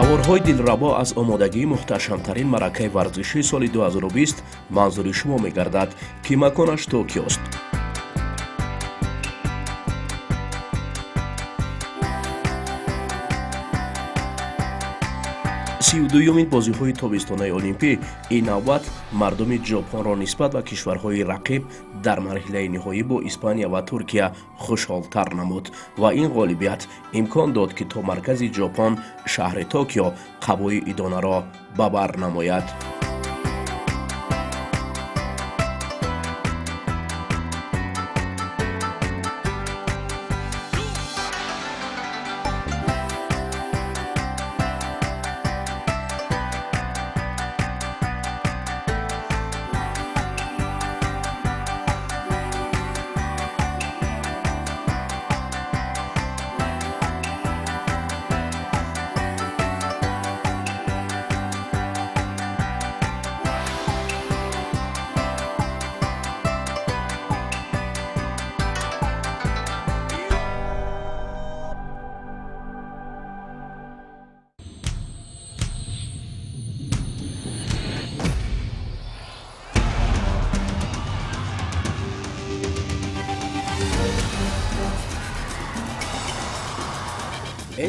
Наворҳои дилрабо аз омодагии муҳташамтарин маъракаи варзишии соли 2020 манзури шумо мегардад, ки маконаш Токиост. 32-юмин бозиҳои тобистонаи олимпӣ ин навбат мардуми Ҷопонро нисбат ба кишварҳои рақиб дар марҳилаи ниҳоӣ бо Испания ва Туркия хушҳолтар намуд ва ин ғолибият имкон дод, ки то маркази Ҷопон, шаҳри Токио, қабои идонаро ба бар намояд.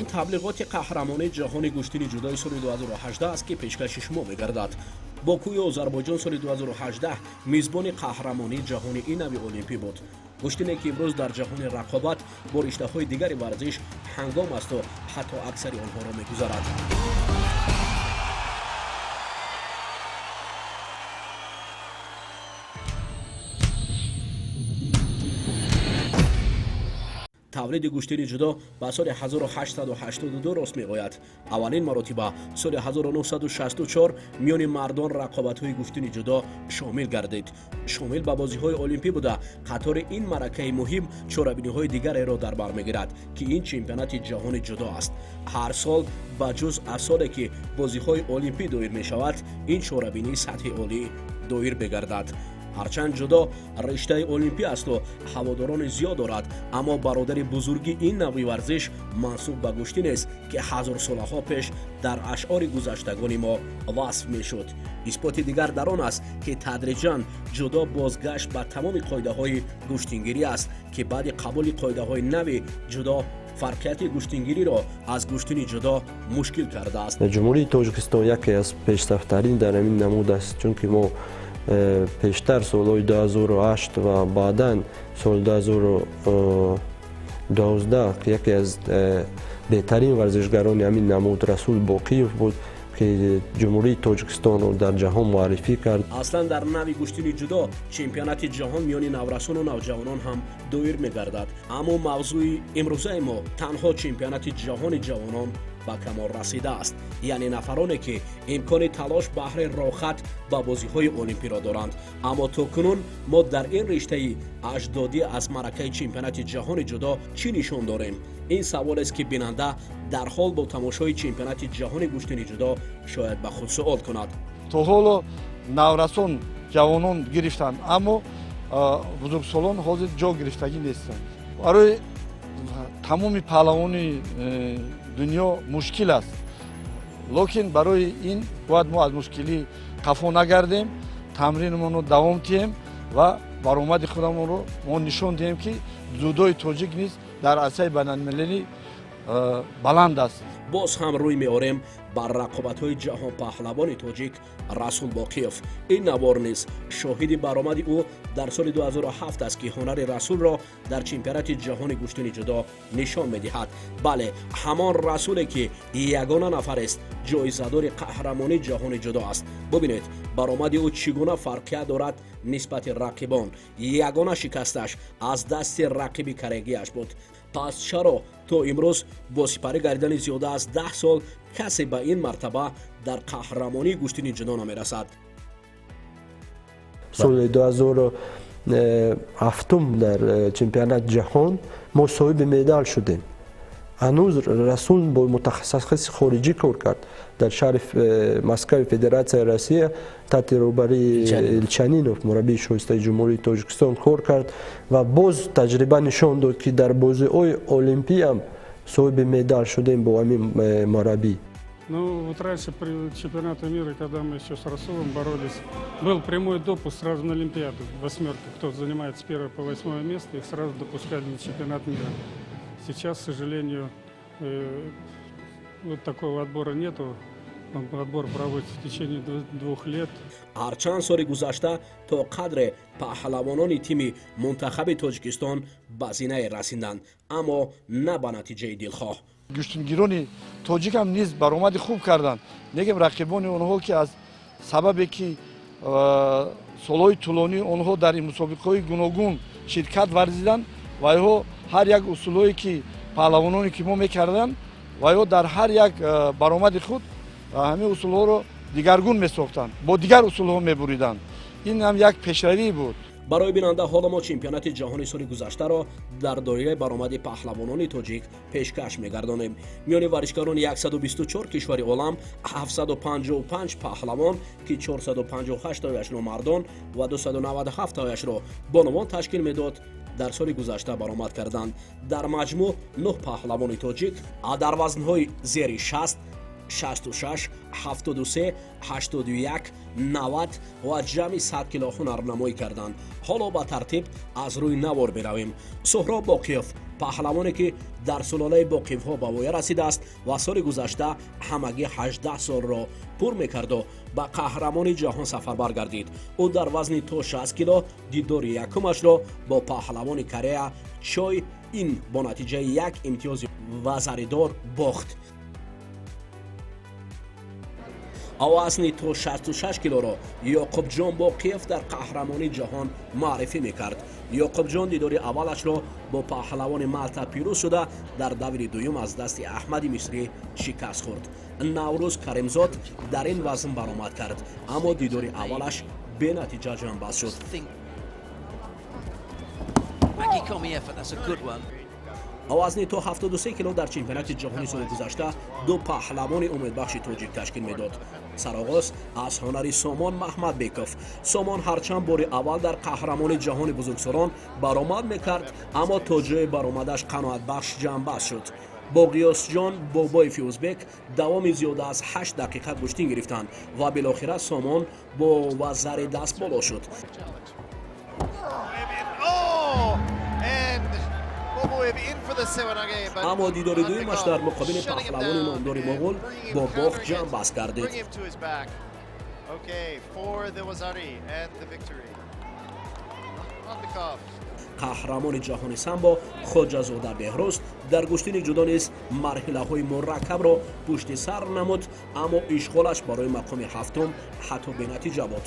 Ин таблиғоти қаҳрамонии ҷаҳони гӯштини ҷудои соли 2018 аст, ки пешкаши шумо мегардад. Бокуи Озарбойҷон соли 2018 мизбони қаҳрамонии ҷаҳони ин нави олимпӣ буд. Гӯштине, ки имрӯз дар ҷаҳони рақобат бо риштаҳои дигари варзиш ҳангом асту ҳатто аксари онҳоро мегузарад. Тавлиди гӯштини ҷудо ба соли 1882 рост меояд. Аввалин маротиба соли 1964 миёни мардон рақобатҳои гӯштини ҷудо шомил гардид. Шомил ба бозиҳои олимпӣ буда, қатори ин маъракаи муҳим чорабиниҳои дигареро дар бар мегирад, ки ин чемпионати ҷаҳони ҷудо аст. Ҳар сол, ба ҷуз аз соле, ки бозиҳои олимпӣ доир мешавад, ин чорабинии сатҳи олӣ доир мегардад. Ҳарчанд ҷудо риштаи олимпӣ асту ҳаводорони зиёд дорад, аммо бародари бузурги ин навъи варзиш мансуб ба гӯштинест, ки ҳазорсолаҳо пеш дар ашъори гузаштагони мо васф мешуд. Исботи дигар дар он аст, ки тадриҷан ҷудо бозгашт ба тамоми қоидаҳои гӯштингирӣ аст, ки баъди қабули қоидаҳои нави ҷудо фарқияти гӯштингириро аз гӯштини ҷудо мушкил кардааст. Ҷумҳурии Тоҷикистон яке аз пешсафтарин дар ҳамин намуд аст, чунки мо пештар солҳои 2008 ва баъдан соли 2012 яке аз беҳтарин варзишгарони ҳамин намуд Расул Боқиев буд, ки Ҷумҳурии Тоҷикистонро дар ҷаҳон муаррифӣ кард. Аслан дар нави гӯштини ҷудо чемпионати ҷаҳон миёни наврасону навҷавонон ҳам доир мегардад, аммо мавзӯи имрӯзаи мо танҳо чемпионати ҷаҳони ҷавонон ба камол расидааст, яъне нафароне, ки имкони талош баҳри рохат ба бозиҳои олимпиро доранд. Аммо то кунун мо дар ин риштаи аҷдодӣ аз маъракаи чемпионати ҷаҳони ҷудо чӣ нишон дорем? Ин саволест, ки бинанда дар ҳол бо тамошои чемпионати ҷаҳони гӯштини ҷудо шояд ба худ суол кунад. То ҳоло наврасон, ҷавонон гирифтанд, аммо бузургсолон ҳозир ҷо гирифтагӣ нестанд. Барои тамоми паҳлавони дунё мушкил аст, лекин барои ин бояд мо аз мушкилӣ қафо нагардем, тамринамонро давом диҳем ва баромади худамонро мо нишон диҳем, ки ҷудои тоҷик низ дар арсаи байналмилалӣ баланд аст. Боз ҳам рӯй меорем бар рақобатҳои ҷаҳонпаҳлавони тоҷик Расул Боқиев. Ин навор низ шоҳиди баромади ӯ дар соли 2007 аст, ки ҳунари Расулро дар чемпионати ҷаҳони гӯштини ҷудо нишон медиҳад. Бале, ҳамон Расуле, ки ягона нафарест, ҷоизадори қаҳрамонии ҷаҳони ҷудо аст. Бубинед, баромади ӯ чӣ гуна фарқият дорад нисбати рақибон. Ягона шикасташ аз дасти рақиби карегиаш буд. Пас чаро то имрӯз бо сипарӣ гардидани зиёда аз 10 сол касе ба ин мартаба дар қаҳрамонии гӯштини ҷудо намерасад? Соли 2007 дар чемпионати ҷаҳон мо соҳиби медал шудем. Ҳанӯз Расул бо мутахассиси хориҷӣ кор кард дар шаҳри Москваи Федератсияи Россия, таҳти роҳбарии Илчанинов, мураббии шоистаи Ҷумҳурии Тоҷикистон, кор кард ва боз таҷриба нишон дод, ки дар бозиҳои олимпиам соҳиби медал шудем бо ҳамин мураббӣ. Ну, вот раньше при чемпионате мира, когда мы еще с Расулом боролись, был прямой допуск сразу на Олимпиаду, восьмерки. Кто занимает с 1 по 8 место, их сразу допускали на чемпионат мира. Сейчас, к сожалению, вот такого отбора нету. Отбор проводится в течение 2 лет. Ҳарчанд соли гузашта то қадре паҳлавонони тими мунтахаби Тоҷикистон ба зинае расиданд, аммо на ба натиҷаи дилхоҳ. Гӯштингирони тоҷик ҳам низ баромади хуб карданд. Лекин рақибони онҳо ки аз сабабе ки солҳои тӯлонӣ онҳо дар ин мусобиқаҳои гуногун ширкат варзиданд, вайҳо ҳар як усулҳое ки паҳлавононе ки мо мекарданд, вайҳо дар ҳар як баромади худ ҳамин усулҳоро дигаргун месохтанд, бо дигар усулҳо мебуриданд. Ин ҳам як пешравӣ буд. Барои бинанда ҳоло мо чемпионати ҷаҳони соли гузаштаро дар доираи баромади паҳлавонони тоҷик пешкаш мегардонем. Миёни варзишгарони 124 кишвари олам 755 паҳлавон, ки 458 тояшро мардон ва 297 тояшро бонувон ташкил медод, дар соли гузашта баромад карданд. Дар маҷмӯъ 9 паҳлавони тоҷик дар вазнҳои зери 60, 66, 73, 81, 90 ва ҷамъи 100 кило ҳунарнамоӣ карданд. Ҳоло ба тартиб аз рӯи навор меравем. Суҳроб Боқиев, паҳлавоне ки дар сулолаи Боқиевҳо ба воя расидааст ва соли гузашта ҳамагӣ 18 солро пур мекарду ба қаҳрамони ҷаҳон сафарбар гардид. Ӯ дар вазни то 60 кило дидори якумашро бо паҳлавони Корея Чой Ин бо натиҷаи 1 имтиёзи вазаридор бохт. Вазни то 66 килоро Ёқубҷон Боқиев дар қаҳрамонии ҷаҳон муаррифӣ мекард. Ёқубҷон дидори аввалашро бо паҳлавони Малта пирӯз шуда, дар даври дуюм аз дасти Аҳмади Мисрӣ шикаст хӯрд. Наврӯз Каримзод дар ин вазн баромад кард, аммо дидори аввалаш бенатиҷа ҷамъбаст шуд. Вазни то 73 кило дар чемпионати ҷаҳони соли гузашта ду паҳлавони умедбахши тоҷик ташкил медод. Сароғоз аз ҳунари Сомон Маҳмадбеков. Сомон ҳарчанд бори аввал дар қаҳрамони ҷаҳони бузургсолон баромад мекард, аммо то ҷои баромадаш қаноатбахш ҷамъбаст шуд. Бо Ғиёсҷон Бобоеви ӯзбек давоми зиёда аз 8 дақиқа гӯштин гирифтанд ва билохира Сомон бо вазари даст боло шуд. Аммо дидори дуюмаш дар муқобили паҳлавони номдори моғул бо бохт ҷамъбаст гардид. Қаҳрамони ҷаҳони самбо Хоҷазода Беҳрӯз дар гӯштини ҷудо низ марҳилаҳои мураккабро пушти сар намуд, аммо ишғолаш барои мақоми ҳафтум ҳатто бенатиҷа буд.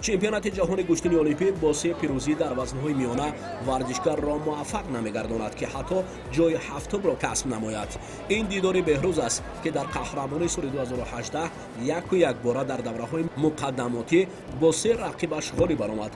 Чемпионати ҷаҳони гӯштини олимпӣ бо 3 пирӯзӣ дар вазнҳои миёна варзишгарро муваффақ намегардонад, ки ҳатто ҷои ҳафтумро касб намояд. Ин дидори Беҳрӯз аст, ки дар қаҳрамонии соли 2018 яку якбора дар давраҳои муқаддамотӣ бо 3 рақибаш ғолиб баромад.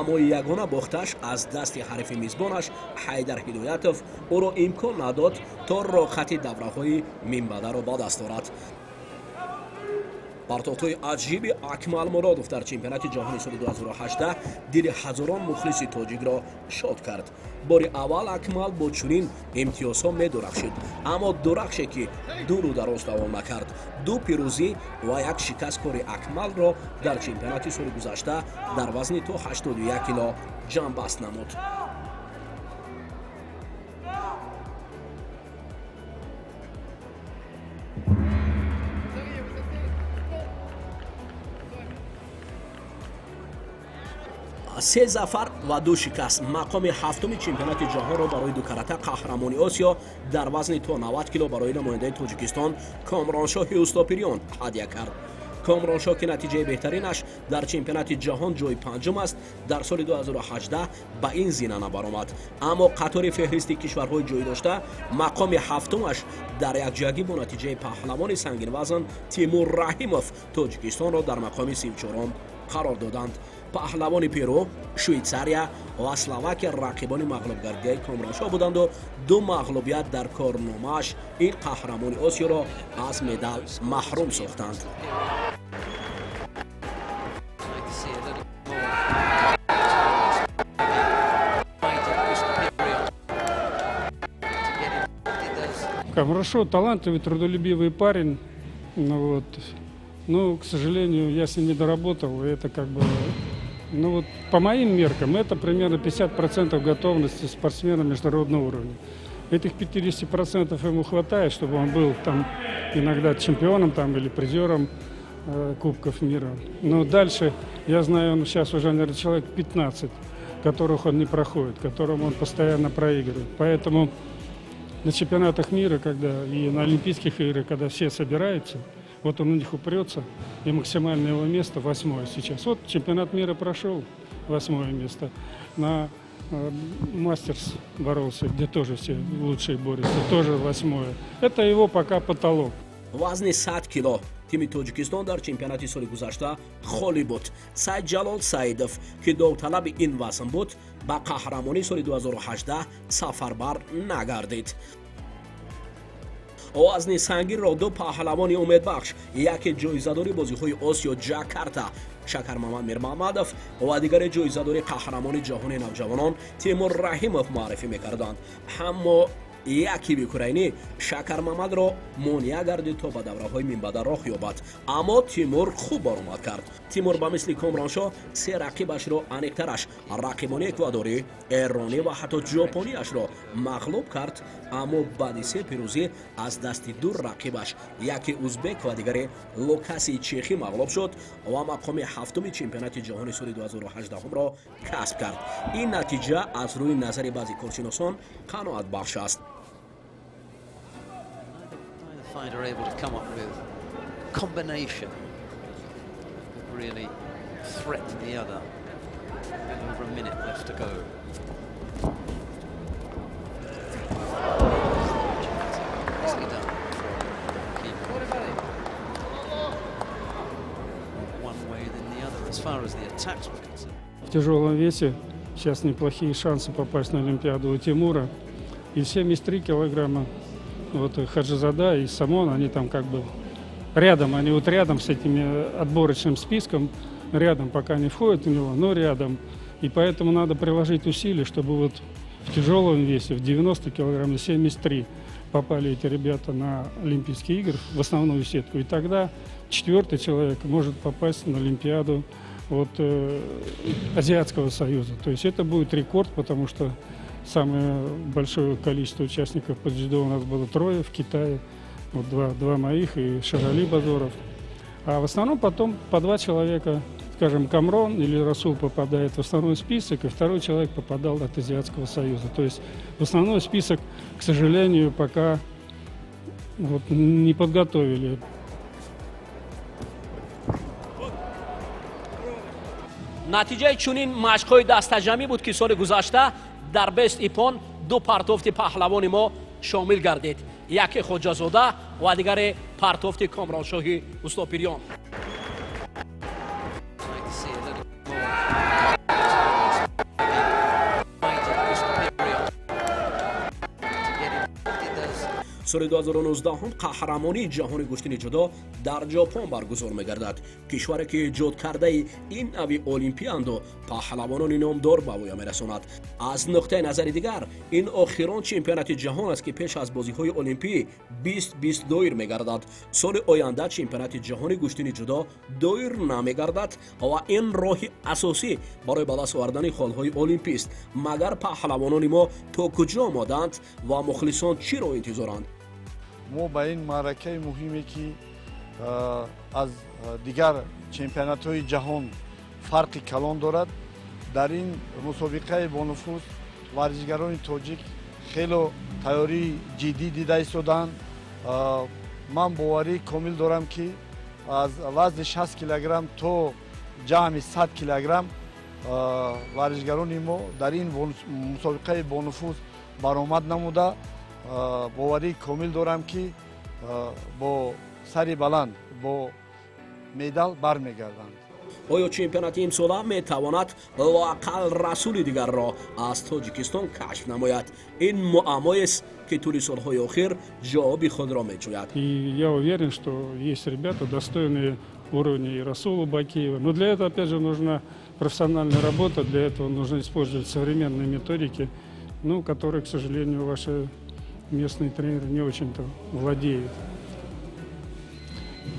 Аммо ягона бохташ аз дасти ҳарифи мизбонаш Ҳайдар Ҳидоятов ӯро имкон надод то роҳати давраҳои минбаъдаро ба даст орад. Партовтҳои аҷиби Акмал Муродов дар чемпионати ҷаҳони соли 2018 дили ҳазорон мухлиси тоҷикро шод кард. Бори аввал Акмал бо чунин имтиёзҳо медурахшид, аммо дурахше ки дуру дароз давом накард. 2 пирӯзӣ ва 1 шикаст кори Акмалро дар чемпионати соли гузашта дар вазни то 81 кило ҷамъбаст намуд. 3 зафар ва 2 шикаст мақоми ҳафтуми чемпионати ҷаҳонро барои дукарата қаҳрамони Осиё дар вазни то 90 кило барои намояндаи Тоҷикистон Комроншоҳи Устопириён ҳадя кард. Комроншоҳ, ки натиҷаи беҳтаринаш дар чемпионати ҷаҳон ҷои панҷум аст, дар соли 2018 ба ин зина набаромад, аммо қатори феҳристи кишварҳои ҷой дошта мақоми ҳафтумаш дар якҷоягӣ бо натиҷаи паҳлавони сангинвазн Тимур Раҳимов Тоҷикистонро дар мақоми 34-ум қарор доданд. Паҳлавони Перу, Швейтсария ва Словакия рақибони мағлубгардидаи Комроншоҳ буданду 2 мағлубият дар корномааш ин қаҳрамони Осиёро аз медал маҳрум сохтанд. Камрашо талантливый, трудолюбивый парень. Ну, вот. Но, к сожалению, я с ним не доработал. И это как бы, ну вот, по моим меркам, это примерно 50% готовности спортсмена международного уровня. Этих 50% ему хватает, чтобы он был там иногда чемпионом там, или призером Кубков мира. Но дальше, я знаю, он сейчас уже, наверное, человек 15, которых он не проходит, которым он постоянно проигрывает. Поэтому на чемпионатах мира, когда и на Олимпийских играх, когда все собираются, вот он у них упрется, и максимальное его место 8-е сейчас. Вот чемпионат мира прошел, 8-е место. На Мастерс боролся, где тоже все лучшие борются, тоже 8-е. Это его пока потолок. Вазни 100 кило тими Тоҷикистон дар чемпионати соли гузашта холӣ буд. Сайдҷалол Саидов, ки довталаби ин вазн буд, ба қаҳрамонии соли 2018 сафарбар нагардид. Вазни сангинро ду паҳлавони умедбахш, яке ҷоизадори бозиҳои Осиё Ҷакарта Шакармамад Мирмаҳмадов ва дигаре ҷоизадори қаҳрамони ҷаҳони навҷавонон Тимур Раҳимов муаррифӣ мекарданд. Аммо яке бикурайнӣ Шакармамадро монеа гардид, то ба давраҳои минбаъда роҳ ёбад. Аммо Тимур хуб баромад кард. Тимур ба мисли Комроншоҳ се рақибашро, аниқтараш рақибони эквадорӣ, эронӣ ва ҳатто ҷопониашро мағлуб кард. Аммо баъди се пирӯзӣ аз дасти ду рақибаш, яке узбек ва дигаре Лукаси чехӣ, мағлуб шуд ва мақоми ҳафтуми чемпионати ҷаҳони соли 2018-ро касб кард. Ин натиҷа аз рӯи назари баъзе коршиносон қаноатбахш аст. Fighter able to come up with combination that really threatened the other. A bit over a minute left to go. Nicely done from. One way than the other as far as the attacks were concerned. В тяжелом весе сейчас неплохие шансы попасть на Олимпиаду у Тимура. И 73 килограмма. Вот Хаджизада и Самон, они там как бы рядом, они вот рядом с этим отборочным списком, рядом пока не входят в него, но рядом. И поэтому надо приложить усилия, чтобы вот в тяжелом весе, в 90 килограмм и 73 попали эти ребята на Олимпийские игры в основную сетку. И тогда четвертый человек может попасть на Олимпиаду от Азиатского союза. То есть это будет рекорд, потому что самое большое количество участников по дзюдо у нас было трое в Китае. Вот два моих и Шарали Базоров. А в основном потом по два человека, скажем, Камрон или Расул попадает в основной список, и второй человек попадал от Азиатского союза. То есть в основной список, к сожалению, пока вот не подготовили. Натиҷаи чунин машқҳои дастаҷамӣ буд, ки соли гузашта дар бест ипон ду партофти паҳлавони мо шомил гардид, яке Хоҷазода ва дигаре партофти Комроншоҳи Устопирён. Like to see a little more Ustopirion to get involved in those. Соли 2019 қаҳрамонии ҷаҳони гӯштини ҷудо дар Ҷопон баргузор мегардад, кишваре ки эҷод кардаи ин нави олимпианду паҳлавонони номдор ба воя мерасонад. Аз нуқтаи назари дигар, ин охирон чемпионати ҷаҳон аст, ки пеш аз бозиҳои олимпӣ 2020 доир мегардад. Соли оянда чемпионати ҷаҳони гӯштини ҷудо доир намегардад ва ин роҳи асосӣ барои ба даст овардани холҳои олимпист. Магар паҳлавонони мо то куҷо омодаанд ва мухлисон чиро интизоранд? Мо ба ин маъракаи муҳиме, ки аз дигар чемпионатҳои ҷаҳон фарқи калон дорад, дар ин мусобиқаи бонуфуз варзишгарони тоҷик хело тайёрии ҷиддӣ дида истодаанд. Ман боварии комил дорам, ки аз вазни 60 килограмм то ҷамъи 100 килограмм варзишгарони мо дар ин мусобиқаи бонуфуз баромад намуда, боварии комил дорам, ки бо сари баланд бо медал бармегарданд. Оё чемпионати имсола метавонад лоақал Расули дигарро аз Тоҷикистон кашф намояд? Ин муаммоест, ки тӯли солҳои охир ҷавоби худро меҷӯяд. И я уверен, что есть ребята, достойные уровня и Расула Бакиева. Но для этого, опять же, нужна профессиональная работа, для этого нужно использовать современные методики, ну, которые, к сожалению, ваши Местные тренеры не очень-то владеют.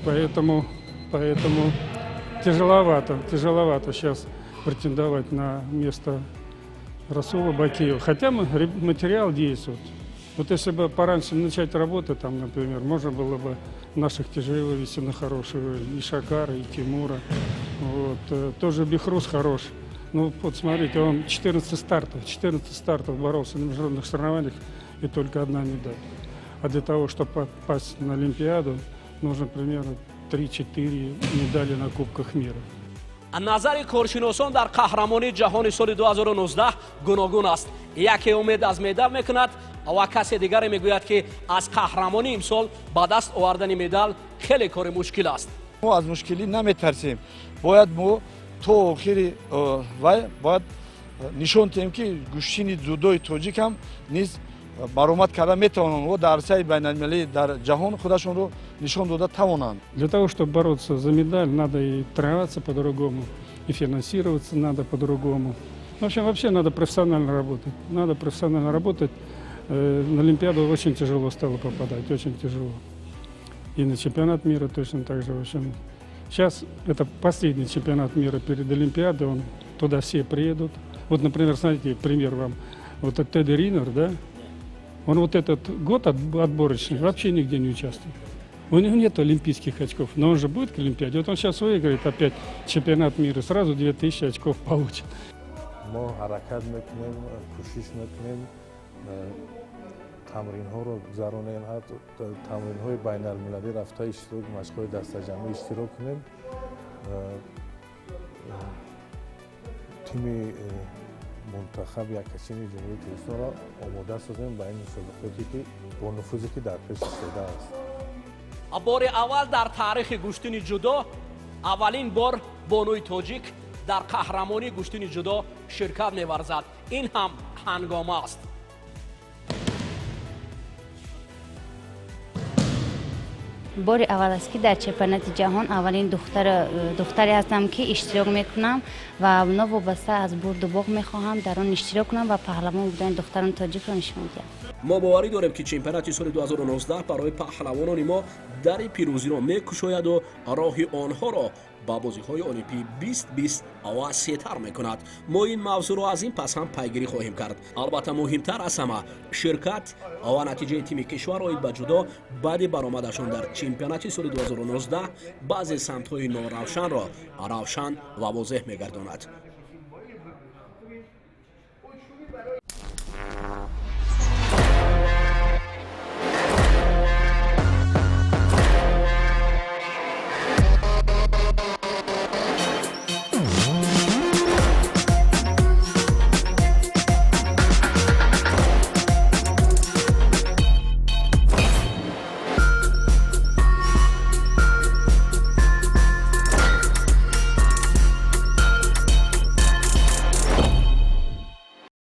Поэтому тяжеловато сейчас претендовать на место Расула Бакиева. Хотя материал действует. Вот если бы пораньше начать работать, там, например, можно было бы наших тяжело вывести на хороший уровень. И Шакара, и Тимура. Вот. Тоже Бехруз хорош. Ну, вот смотрите, он 14 стартов боролся на международных соревнованиях, и только одна медаль. А для того, чтобы попасть на Олимпиаду, нужно примерно 3-4 медали на Кубках мира. Назари коршиносон дар қаҳрамонии ҷаҳони соли 2019 гуногун аст. Яке умед аз медал мекунад ва касе дигаре мегӯяд, ки аз қаҳрамонии имсол ба даст овардани медал хеле кори мушкил аст. Мо аз мушкилӣ наметарсем. Бояд мо то охири вай бояд нишон диҳем, ки гӯштини дзюдои тоҷик ҳам низ баромад карда метавонанд ва дар арсаи байналмилалӣ дар ҷаҳон худашонро нишон дода тавонанд. Для того, чтобы бороться за медаль, надо и тренироваться по-другому, и финансироваться надо по-другому. В общем, вообще надо профессионально работать. Надо профессионально работать. На Олимпиаду очень тяжело стало попадать, очень тяжело. И на чемпионат мира точно так же. В общем, сейчас это последний чемпионат мира перед Олимпиадой, он, туда все приедут. Вот, например, смотрите, пример вам. Вот этот Тедди Ринер, да? Он вот этот год отборочный вообще нигде не участвует. У него нет олимпийских очков, но он же будет к Олимпиаде. Вот он сейчас выиграет опять чемпионат мира, сразу 2000 очков получит. Мо ҳаракат мекунем, кӯшиш мекунем, тамринҳоро гузаронем, тамринҳои байналмилалӣ рафта иштирок, машқҳои дастаҷамъӣ иштирок кунем. Тими мунтахаб яккачини Ҷумҳурии Тоҷикистонро омода созем ба ин мусобиқоте ки бо нуфузе ки дар пеш истодааст. Бори аввал дар таърихи гӯштини ҷудо аввалин бор бонуи тоҷик дар қаҳрамонии гӯштини ҷудо ширкат меварзад. Ин ҳам ҳангома аст. Бори аввал аст, ки дар чемпионати ҷаҳон аввалин духтаре ҳастам, ки иштирок мекунам ва новобаста аз бурду боғ мехоҳам дар он иштирок кунам ва паҳлавон будани духтарони тоҷикро нишон диҳам. Мо боварӣ дорем, ки чемпионати соли 2019 барои паҳлавонони мо дари пирӯзиро мекушояду роҳи онҳоро ба бозиҳои Олимпӣ 2020 васеътар мекунад. Мо ин мавзӯъро аз ин пас ҳам пайгирӣ хоҳем кард. Албатта, муҳимтар аз ҳама ширкат ва натиҷаи тими кишвар оид ба ҷудо баъди баромадашон дар чемпионати соли 2019 баъзе самтҳои норавшанро равшан ва возеҳ мегардонад.